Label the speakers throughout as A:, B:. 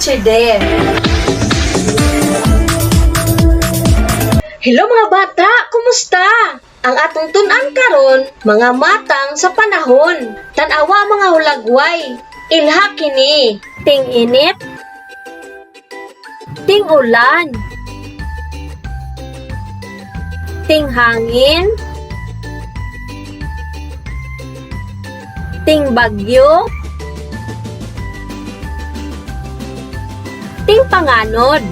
A: Teacher Dare. Hello, mga bata, kumusta? Ang atong tun-an karon, mga matang sa panahon. Tan-awa, mga hulagway. Ilha kini.
B: Ting-init, ting-ulan, ting-hangin, ting-bagyo, ting-panganod.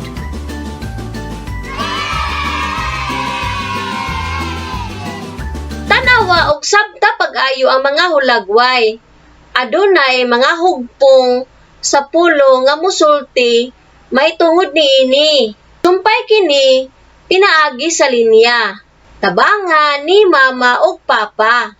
A: Tanawa og sabta pag-ayo ang mga hulagway. Adunay mga hugpong sa pulo nga musulti mahitungod niini. Sumpay kini pinaagi sa linya. Tabanga ni mama ug papa.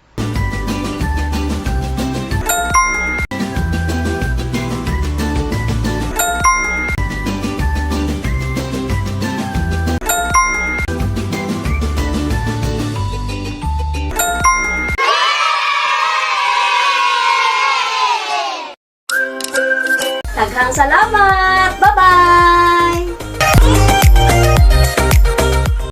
B: Daghang salamat! Bye-bye!